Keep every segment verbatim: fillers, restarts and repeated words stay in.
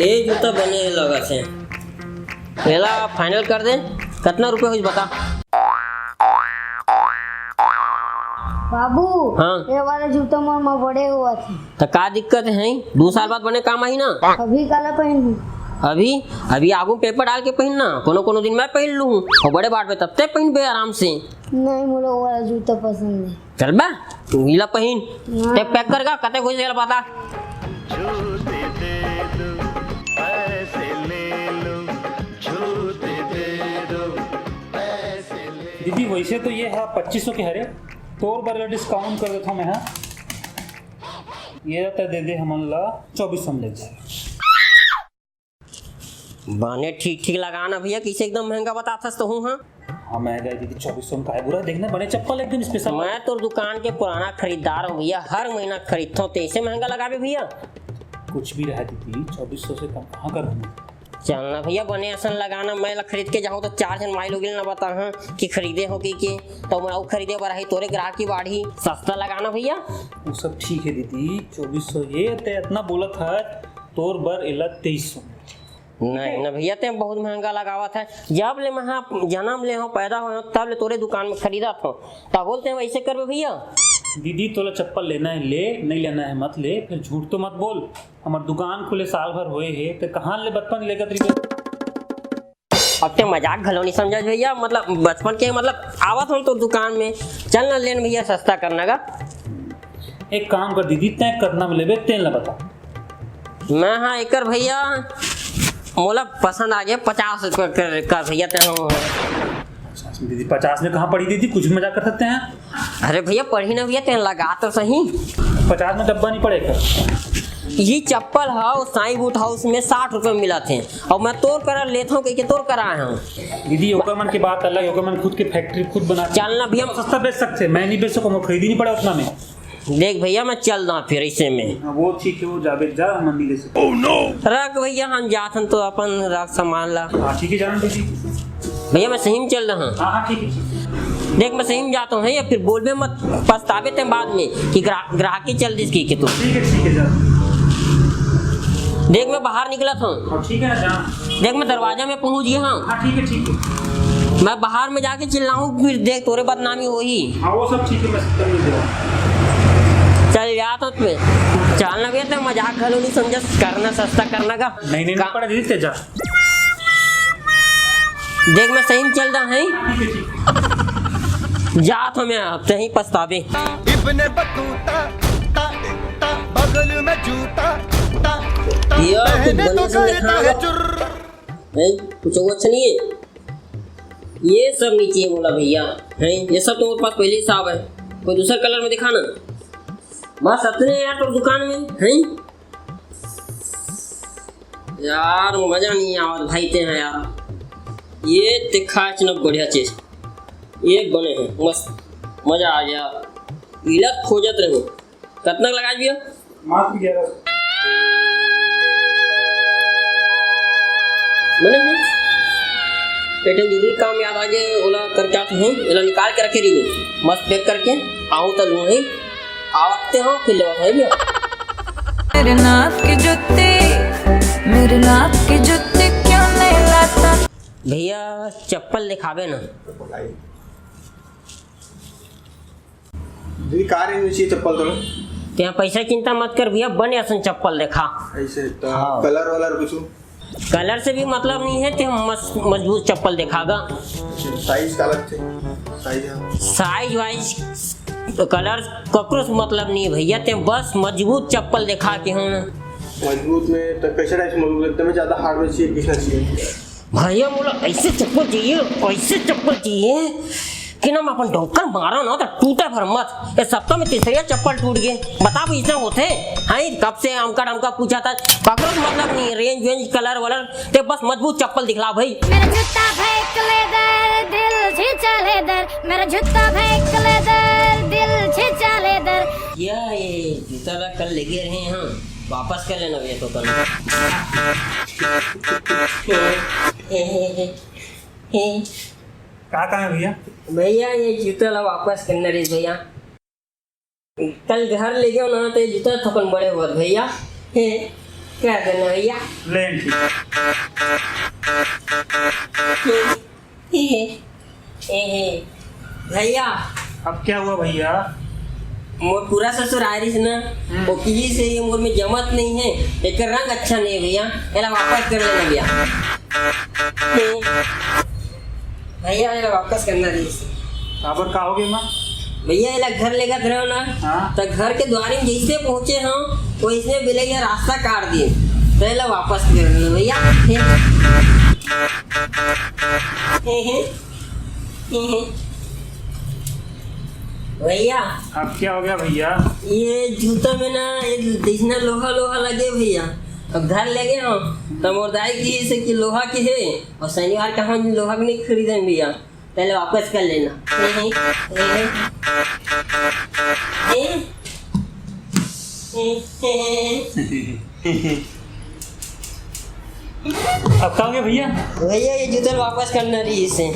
ए जूता बने लगत हे, एला final कर दे। कतना रुपया होइस बता। बाबू, हाँ। ये वाला जूता मोर म बड़े होवत हे। त का दिक्कत हे? दू साल बाद बने काम आही ना। अभी काला पहिनहूं? अभी, अभी आगू paper डाल के पहिन ना, कोनो कोनो दिन मैं पहिन लूहूं, अउ बड़े बाढ़बे तब ते पहिनबे आराम से। नहीं, मोला वो वाला जूता पसंद नहीं। चल बे, तू ही ला पहिन। ना। ते pack कर गा, कते कोई तेला पता। दीदी, वैसे तो ये ह पच्चीस सौ के हरे, तोर बर discount कर देथव मैं ह। ये त दे दे हमन ला चौबीस सौ में ले जा। बने ठीक ठीक लगा ना भैया, कइसे एकदम महंगा बताथस तहूं ह। हाँ, महंगा है दीदी, चौबीस सौ में काहे बुरा, देखना बने चप्पल एकदम special। मैं तोर दुकान के पुराना खरीदार हूँ भैया, हर महीना खरीदथव, तइसे महंगा लगाबे भैया। कुछ भी रहा दीदी, चौबीस सौ से कम कहाँ कर दूंगा? चल ना भैया, बने असन लगाना, मैं ला खरीद के जाहूं त चार झन माई लोगिन ला बताहूं कि खरीदे हो कि के, त मैं अउ खरीदे बर आही, तोरे ग्राहकी बाढ़ही, सस्ता लगाना भैया। वो सब ठीक है दीदी, चौबीस सौ ये ते इतना बोलत है, तोर बर एला तेईस सौ। नहीं ना भैया, ते बहुत महंगा लगावत है। जब ले मैं हा-, जन्म ले हूँ, पैदा होए हूँ, तब ले तोरे दुकान में खरीदत हूँ। तब बोलते हैं, वैसे करबे भैया? दीदी, तोला चप्पल लेना है ले, नहीं लेना है मत ले, फिर झूठ तो मत बोल। हमर दुकान खुले साल भर होए हे, ते कहाँ ले बचपन लेगत रहिबे? अब ते मजाक घलो नहीं समझत भैया, मतलब बचपन के, मतलब आवत हूँ तो दुकान में, चल ना लेन भैया, सस्ता करना गा। एक काम कर दीदी, तैं कतना में लेबे, तेन ला बता। मैं हाँ एकर भैया, मोला पसंद आ गया पचास रुपये का, का भैया, ते हम पचास में दीदी, पचास में कहाँ पड़ी दीदी, कुछ भी मजाक कर सकते हैं। अरे भैया, पढ़ी ना भैया, तेन लगा तो सही। पचास में डब्बा नहीं पड़ेगा। ये चप्पल है, वो साईं बूट हाउस में साठ रुपये में मिला थे, और मैं तोर करा लेता हूँ, कह के तोर करा आया हूँ। दीदी, ओकर मन की बात अलग है, ओकर मन खुद के factory खुद बना, चल ना भैया। सस्ता बेच सकते हैं, मैं नहीं बेच सकूँ, मैं खरीद ही नहीं पड़ा उतना में। देख भैया, मैं चल दा फिर इसे में। हाँ, वो ठीक है, वो जाबे जा, हम नहीं ले सकते। रख भैया, हम जाथन तो अपन रख सामान ला। हाँ, ठीक है, जाना दीदी। भैया, मैं सही में चल रहा हूँ। हाँ, हाँ, ठीक है, ठीक है। देख, मैं सही में जाता हूँ, है, या फिर बोलबे मत, पछताबे ते बाद में कि ग्रा-, ग्राहकी चल दिस की, कि तू। ठीक है, ठीक है, जा। देख, मैं बाहर निकलत हूँ। हाँ, ठीक है ना, जा। देख, मैं दरवाजा में पहुँच गया हूँ। हाँ, ठीक है, ठीक है। मैं बाहर में जाके चिल्लाऊँ, फिर देख, तोरे बदनामी होही। हाँ, वो सब ठीक है, मैं सब कर लूँगा। चल, जा तो मैं। चल ना भैया, ते मजाक घलो नहीं समझस, करना सस्ता करना का। नहीं, नहीं, का- नहीं पड़ा दीदी, ते जा। देख, मैं सही में चल रहा है। जात हूँ मैं, अब तहीं पछताबे। इब्ने बतूता, ता, ता, बगल में जूता, ता, ता, ये कुछ पहने तो बढ़िया से करता लिखा है हुआ। चुर्र। नहीं, कुछ वो अच्छा नहीं है। ये सब नहीं चाहिए बोला भैया, हैं? ये सब तो मेरे पास पहले ही साहब है। कोई दूसरा कलर में दिखा ना। बस अतने यार, तो दुकान में, हैं? यार, मजा नहीं आवत भाई, ते हैं यार। ये दिखा इतना बढ़िया चीज, ये बने हैं मस्त, मजा आ गया। इला खोजत रहे, कतना लगा भैया? मात्र ग्यारह सौ। बने हैं। एक ठन जरूरी काम याद आ गए, ओला करके आते हैं, ओला निकाल के रखे रहिए, मस्त पैक करके। आऊँ तो लूँ है, आते हो फिर लेवा है भैया। मेरे नाप के जूते, मेरे नाप के जूते क्यों नहीं लाता? भैया, चप्पल दिखाबे ना। दीदी, का रेंज में चाहिए चप्पल तोला? तें पैसा चिंता मत कर भैया, बने असन चप्पल देखा। ऐसे तो हाँ। कलर वलर कुछ? कलर से भी मतलब नहीं है, ते मस-, मजबूत चप्पल देखागा। साइज का अलग थे? साइज है। साइज वाइज, कलर ककरो से मतलब नहीं है भैया, ते बस मजबूत चप्पल देखा के हम। मजबूत में तो कैसे टाइप से मजबूत? एकदम ज्यादा हार्ड में चाहिए, किसना चाहिए? भैया मोला ऐसे चप्पल चाहिए, ऐसे चप्पल चाहिए कि ना मैं अपन डौकर मारा ना तो टूटे भर मत। ये सप्ताह में तीसरा चप्पल टूट गए। बता भी इसने होते हैं, कब से हमका हमका पूछा था, ककरो से मतलब नहीं है, रेंज वेंज कलर वलर, ते बस मजबूत चप्पल दिखला भाई। मेरा जूता फेंक लेदर, दिल छींचा लेदर, मेरा जूता फेंक लेदर, दिल छींचा लेदर। क्या ये जूता ला कल लेके रहे हैं, वापस कर लेना भैया तो कल। का, का है भैया? भैया, ये जूता ला वापस करना रे भैया। कल घर ले गयो ना, तो ये जूता थोकन बड़े होवत भैया। हे, कर देना भैया। ले आंटी। हे, हे, हे, हे। भैया। अब क्या हुआ भैया? मोर पूरा ससुर आय रहिस ना, हम्म। वो किहिस हे ये मोर में जमत नहीं है, एकर रंग अच्छा नहीं है भैया, एला वापस कर लेना भैया। हे, भैया, एला वापस करना रहिस। काबर, का हो गया माँ? भैया, एला घर लेगत रहेंव ना, हाँ। त घर के दुवारी में जइसे पहुँचे हंव, वइसने बिलई ह रास्ता काट दिस, त एला वापस कर देना भैया। हे, हे, हे, हे। भैया। अब क्या हो गया भैया? ये जूता में ना एक जइसना लोहा लोहा लगे भैया, अब घर लेगे हंव, त मोर दाई किहिस हे कि लोहा के हे, अउ शनिवार के हम लोहा के नहीं खरीदेन भैया। पहले वापस कर लेना। अब का हो गया भैया? भैया, ये जूता वापस करना रहिस हे।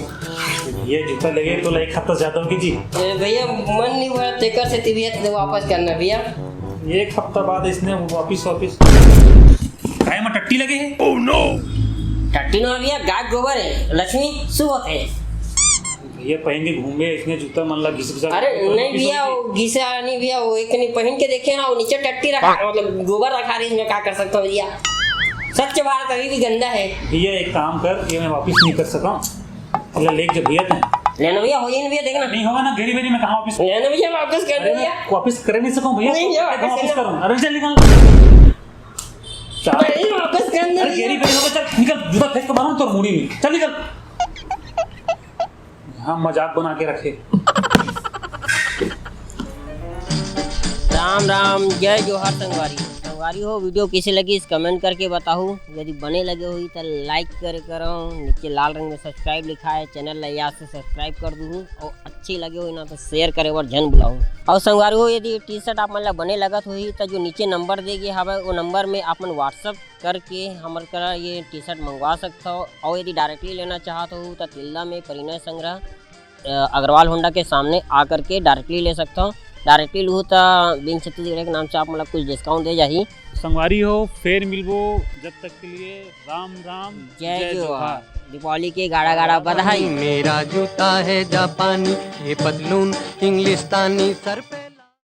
ये जूता लेगे तो एक हफ्ता ज्यादा होगी जी। ए, भैया, मन नहीं भरा, तेकर से भैया, तो वापस करना भैया। एक हफ्ता बाद इसने वापिस, वापिस। काय में टट्टी लगे हे? टट्टी नो भैया, गाय के गोबर हे, लक्ष्मी सुवत हे। भैया, पहन के घूमे इसने जूता मन ला घिस घिसा अरे के नहीं भैया, वो घिसा नहीं भैया, वो एक नहीं पहन के देखे ना, वो नीचे टट्टी रखा, मतलब गोबर रखा रहिस, इसमें का कर सकता हूँ भैया? स्वच्छ भारत अभी भी गंदा है। भैया, एक काम कर, ये मैं वापिस नहीं कर सका। ले, लेके जा भैया तैं। लेना भैया, हो जाए ना भैया, देखना। नहीं होगा ना, गेड़ी बेड़ी में कहाँ वापिस? लेना भैया, वापस कर दे अरे, मैं भैया। वापिस कर नहीं सकूँ भैया। नहीं भैया, वापस वापस करना। करूँ। अरे, चल निकल। चल। नहीं, वापस कर दे अरे, भैया। गेड़ी बेड़ी होगा, चल निकल, जूता फेंक के मारूँ तोर मुड़ी में। चल निकल। यहाँ मजाक बना के रखे। राम राम, जय जोहार संगवारी। संगवारी हो, video कइसे लगिस comment करके बताहू। यदि बने लगे होही त like करे करो, नीचे लाल रंग में subscribe लिखा है, channel ला याद से subscribe कर दूहू, और अच्छी लगे होही ना तो share करे बर झन भुलाहू। और संगवारी हो, यदि T-shirt आप मन ला बने लगत होही त जो नीचे number दे गे हवय, वो number में आप मन WhatsApp करके हमर करा ये T-shirt मंगवा सकथव। और यदि directly लेना चाहत हो त तिल्दा में परिणय संग्रह, अ, अग्रवाल होंडा के सामने आ करके directly ले सकथव। Directly लूहू त बिन छत्तीसगढ़ के नाम से आप मन ला कुछ discount दे जाही। संगवारी हो, फेर मिलबो, जब तक के लिए राम राम, जय जय जोहार। जोहार। दीपावली के गाड़ा गाड़ा बधाई। मेरा जूता है जापानी, ये पतलून इंग्लिस्तानी, सर पे